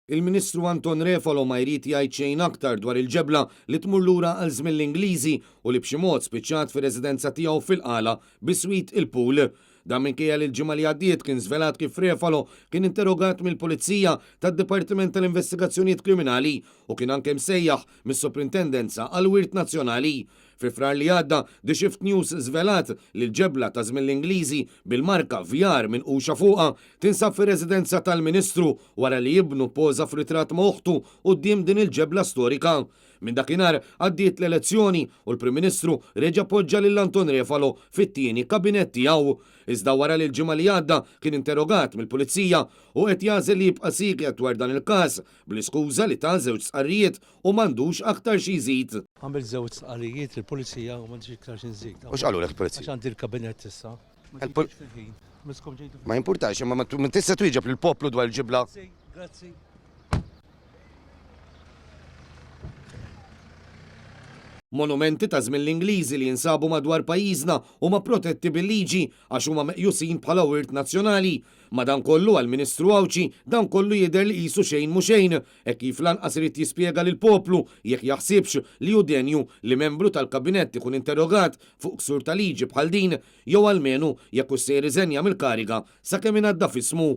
Il-Ministru Anton Refalo ma jrid jgħid xejn aktar dwar il-ġebla li tmur lura għal żmien l-Ingliżi u li b'xi mod spiċċat fir-residenza tiegħu fil-Qala biswit il-pool. Dan minkejja li l-ġimgħa li għaddiet kien żvelat kif Refalo kien interrogat mill-Pulizija tad-Dipartiment tal-Investigazzjonijiet Kriminali u kien anke msejjaħ mis-Soprintendenza għall-Wirt Nazzjonali. Fi Frar li għadda, The Shift News żvelat li l-ġebla ta' żmien l-Ingliżi bil-marka VR minquxa fuqha tinsab fir-residenza tal-Ministru wara li ibnu ppoża f'ritratt ma' oħtu quddiem din il-ġebla storika. Minn dakinhar għaddiet l-elezzjoni u l-Prim Ministru reġa' poġġa lil Anton Refalo fit-tieni kabinett tiegħu. Iżda wara li l-ġimgħa li għadda kien interrogat mill-Pulizija, hu qed jagħżel li jibqa' sieket dwar dan il-każ bl-iskuża li ta żewġ stqarrijiet u m'għandux aktar xi jżid. Għamilt żewġ stqarrijiet lill-Pulizija u m'għandix iktar xi nżid. U x'qalulek il-Pulizija? Għax għandi l-kabinett issa. Ma ġejtux fil-ħin. Miskom ġejtu fil-ħin. Ma jimpurtax, imma ma tista' twieġeb lill-poplu dwar il-ġibla. Grazzi, grazzi. Monumenti ta' żmien l-Ingliżi li jinsabu madwar pajjiżna huma protetti bil-liġi għax huma meqjusin bħala wirt nazzjonali. Madankollu għall-Ministru Għawdxi dan kollu jidher li qisu xejn mhu xejn, hekk kif lanqas irid jispjega lill-poplu jekk jaħsibx li hu denju li membru tal-Kabinett ikun interrogat fuq ksur ta' liġi bħal din jew almenu jekk hux se jirriżenja mill-kariga sakemm inaddaf ismu.